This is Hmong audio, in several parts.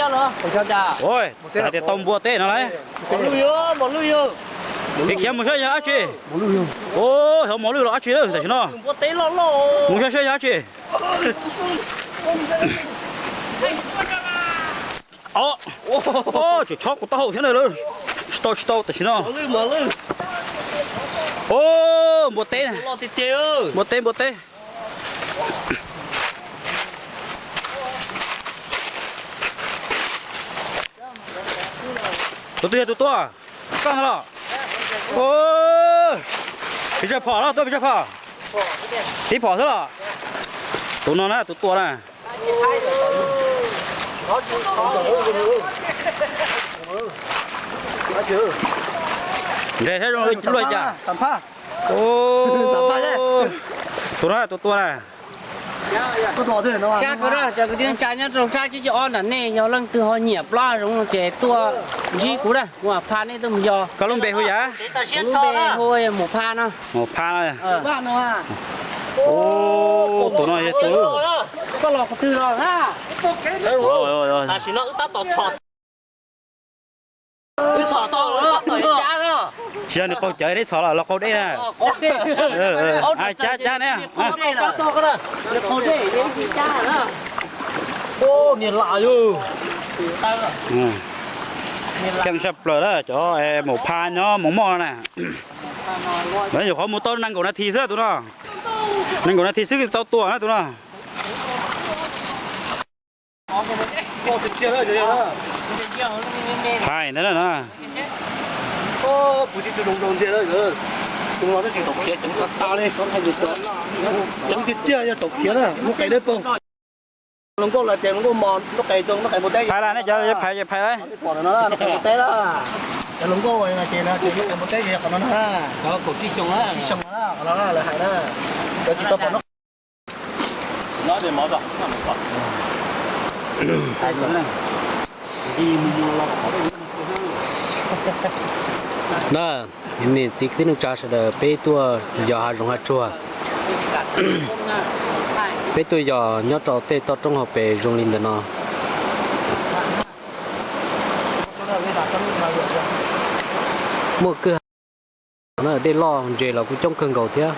Hais tias tau npua teb no lauj. Khiav mus saib yog dab tsi. Xyov mos lwj los dab tsi lawm tam sim no. Mus saib saib yog dab tsi. Tseem chob kuv taub hau thiab na. Tsis tau tsis tau tam sim no. Npua teb, npua teb, npua teb. Tus twg yog tus tua? Koj ntag los? Pes tsawg phom los? Tua pes tsawg phom? Tib phom xwb los? Tus no na, tus tua na. Nres saib zoo luaj cas. Tus no tus tua na. Sab ko, cov kwv tij neej tsa nyob rau sab tsib caug ob nram nej, yog leej twg ho nyiam plaub hav zoov no ces tuaj ntsib kuv na, kuv mam pha nej tuaj mus yos. Koj lub npe hu yam? Lub npe hu Mus Pha no. Mus Pha no. Tus no yog tus, koj los qhov twg los na? Tam sim no wb tab tom txhom, wb txhom tau lawm. Tsis yog nws qaug cawv neb txhom los qaug dej na. Cab cab ne. Niag lam yug. Keej tshaj plaws na, cov Mus Pha nyob Moos Moj na. Lawv nyuam qhuav mus tau nees nkaum nas this xwb tus no. Nees nkaum nas this xwb tau tua na tus no. Phai ntawd na. Ceev tiag tiag yog tau khiav na, lub qe dawb paug. Hluas nkauj los ces hluas nkauj mos lub qe, lub qe npua teb. Phai las, nej cov phai ces phai las. Lub qe npua teb na, cov hluas nkauj ces lub qe npua teb ces yog qhov no na. Kaum tsib xyoo na, qhov no lawv hais na. Cov tsis tau pom no. Na, niam txiv kwv tij neej tsa sawv daws, peb tuaj yos hav zoov hav tsuag. Peb tuaj yos nyob rau tej toj roob hauv pes zoo li ntawm no. Muaj kwj ha, dej loj ntses los kuj coob kawg nkaus thiab.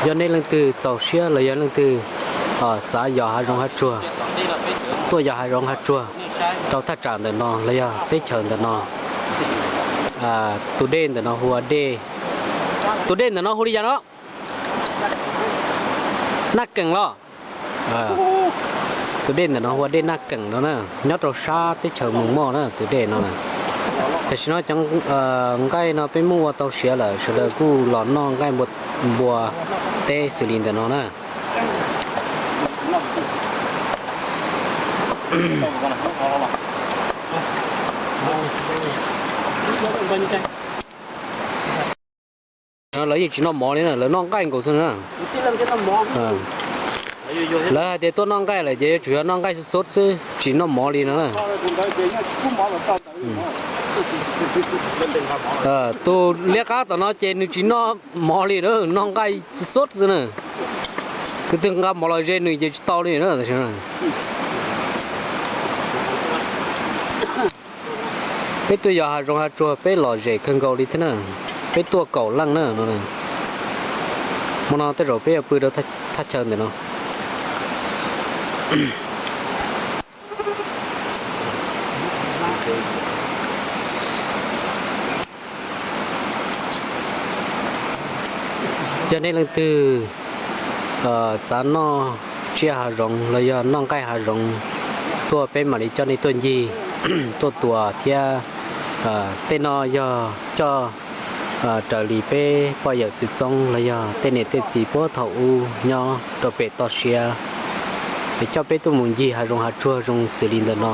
Yog nej leej twg txaus siab los yog leej twg xav yos hav zoov hav tsuag, tuaj yos hav zoov hav tsuag rau thaj tsam ntawm no los yog teb chaws ntawm no. Tus dej ntawm no hu ua dej, tus dej ntawm no hu li cas no? Naj Keem los? Tus dej ntawm no hu ua dej Naj Keem no na, nyob rau sab teb chaws Moos Moj na tus dej no na. Tam sim no cov nqaij no peb muab ua tau siav lawm, sawv daws kuj los noj nqaij npua teb xws li ntawm no na. No lawv yeej tsis noj mov li na, lawv noj nqaij nkaus xwb na. Lawv hais tias tuaj noj nqaij lawm ces yuav tsum yog noj nqaij xub xub xwb, tsis noj mov li no na. Tus liab qab tom no ces nws tsis noj mov li na, noj nqaij xub xub xwb na. Tus twg nqa mov los ze nws ces tsis tau li na. Peb tuaj yos hav zoov hav tsuag peb lom zem kawg nkaus li thiab na. Peb tuaj kaum leej na. Hmo no tej zaum peb yuav pw rau thaj chaw ntawm no. Yog nej leej twg xav noj tsiaj hav zoov los yog noj nqaij hav zoov, tuaj peb mam li coj nej tuaj ncig, tuaj tua thiab. Tej no yog coj raws li peb poj yawm txwv txoob los yog tej niam tej txiv puag thaum ub nyob rau pem toj siab, es coj peb tuaj mus ncig hav zoov hav tsuag zoo xws li ntawm no.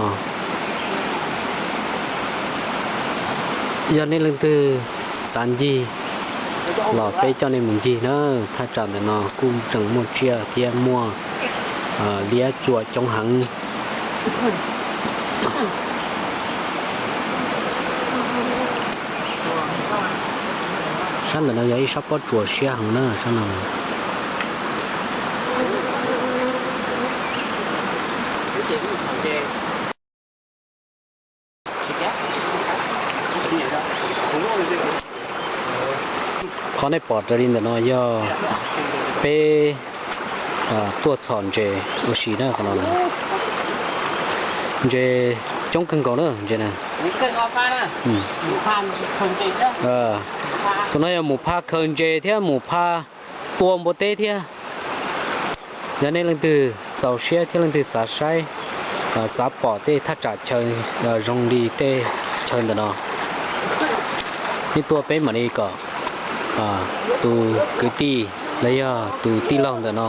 Yog nej leej twg xav ncig los peb coj nej mus ncig na. Thaj tsam ntawm no kuj tseem muaj tsiaj thiab muaj liab cua coob heev. Sab ntawm no yog ib sab pob tsuas siab heev na, sab no. Nej pom raws li ntawm no yog peb tuaj txhom ntses ua si na qhov no. Ntses coob kawg nkaus na ntses na. Tus no yog mus phaj khaws ntses thiab mus phaj tua npua teb thiab. Yog nej leej twg txaus siab thiab leej twg xav saib, xav pom tej thaj tsam chaw zoo li tej chaw ntawm no, nej tuaj peb mam li kom tus kwv tij los yog tus tij laug ntawm no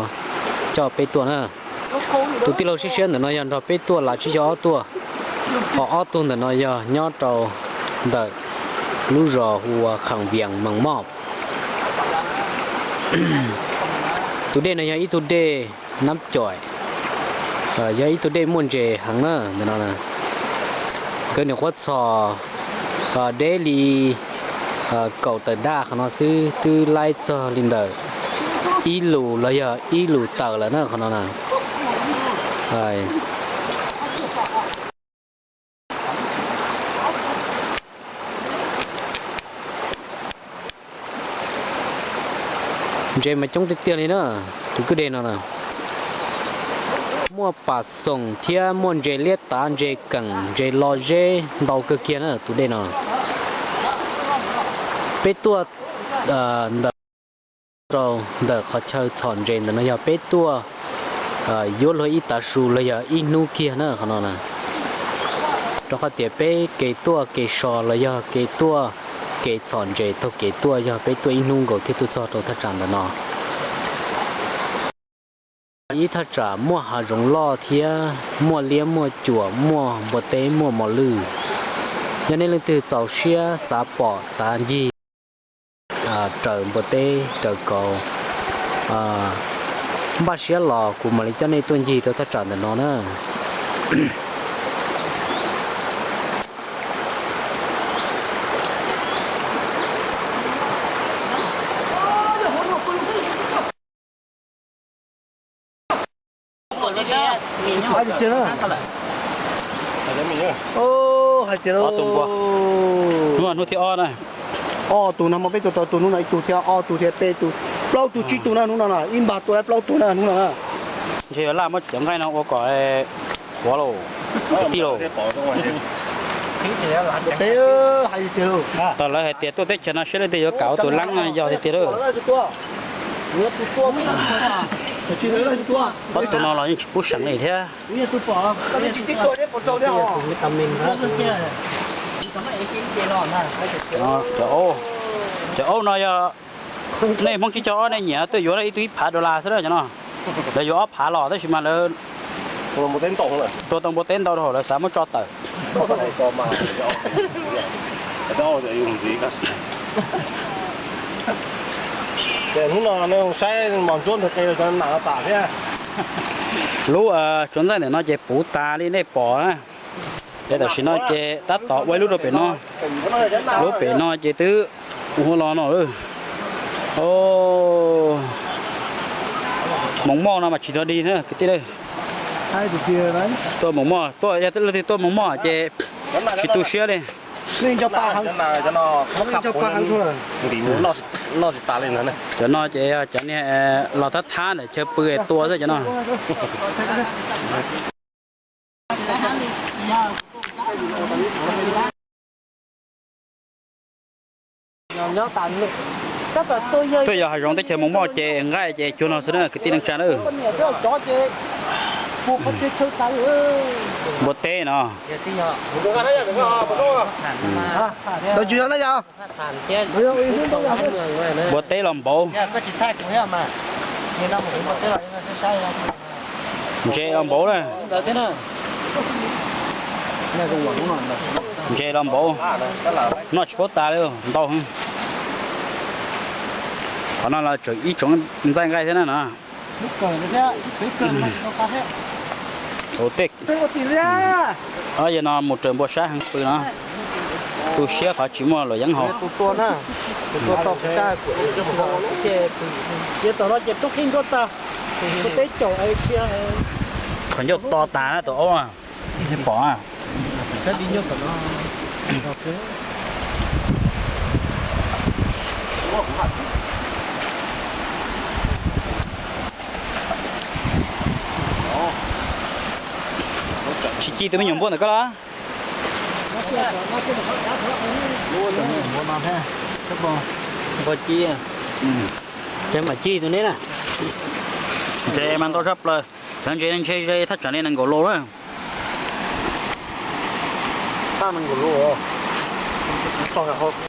coj peb tuaj na. Tus tij laug siab siab ntawm no yog nrog peb tuaj, lav tsib caug ob tuaj, ho ob tug ntawm no yog nyob rau ntawm lub zos hu ua Kham Vias Moos Moj. Tus dej no yog ib tug dej nab caum, yog ib tug dej muaj ntses heev na ntawm no. Nkawd nyuam qhuav txhom deb li kaum tawm daj qhov no xwb twb laib txog li ntawm ib lus los yog ib lus tawm lawm na qhov no na. Ntses mas coob tiag tiag li na, tus kwj deg no na. Muaj pas xoom thiab muaj ntses liab tav, ntses keem, ntses lo zeb ntau kawg kiag na tus dej no. Peb tuaj ntawm rau ntawm qhov chaw txhom ntses ntawm no yog peb tuaj yuav luag ib tav su los yog ib hnub kiag na qhov no na. Rau qhov tias peb kev tuaj kev so los yog kev tuaj kev txhom ntses taug kev tuaj yog peb tuaj ib hnub nkaus thiaj tuaj txog rau thaj tsam ntawm no. Ib thaj tsam muaj hav zoov loj thiab muaj liab muaj cuam, muaj npua teb muaj mos lwj. Yog nej leej twg txaus siab xav pom xav ncig raws npua teb raws kauv, npaj siab los kuv mam li coj nej tuaj ncig rau thaj tsam ntawm no na. Hais tias, hais tias, hnub thib ob na. Ob tug no mas peb tus tau tus hnub no ib tug thiab ob tug thiab peb tug, plaub tug tsib tug na hnub no na, ib npag tua plaub tug na hnub no na. Ntshe yuav laj muab cov nqaij no ua kom qhuav lauj, tij lauj. Tau lawv hais tias tuaj teb chaws no siab leej twg yuav kam ua tus leeb no yog tiag tiag lauj. Ob tug no los yeej tsis pub seem li thiab. Cov aub no yog, nej Hmoob tsib caug ob nej nyiam tuaj yuav ib tug ib phav dollar xwb na cov no. Lawv yuav ob phav los tab sis mas lawv tua tau npua teb ntau dhau lawv xav muab tso tawm. Hnub no saib mos ntsuab ntawg qe cov nam tas thiab. Lub tsuav ntxaij ntawm no ces puv tas li nej pom na. Ces tam sim no ces tab tom ua ib lub rau pem no. Lub pem no ces twb ua los no. Moos Moj no mas tsis rog dig na kwv tij. Tuaj Moos Moj, tuaj yog leej twg tuaj Moos Moj ces tsis tu siab li. Cov no ces yog cov niag los thab thab ntawm chaw pw es tua xwb cov no. Twb yog hav zoov teb chaws Moos Moj ces nqaij ces cuag no xwb na kwv tij neej tsa na. Npua teb no. Npua teb los npaum. Ntses los npaum na. Ntses los npaum. Noj tsis paub tas li, ntau heev. Qhov no los tseem ib tsoom ntxaij nqaij thiab na no. Tej, yog no mus raws npua sab heev pw no. Tu siab qhov tsis muaj luam yeeb haus. Qhov ncauj to tas na tus aub. Pom. Tsis ci tus me nyuam npua ntawm koj los? Npua ci, ces mam ci tus neb na. Ces mas ntau tshaj plaws. Cov ntses no ntshe ze thaj tsam li nees nkaum lus lawm. Thaj nees nkaum lus.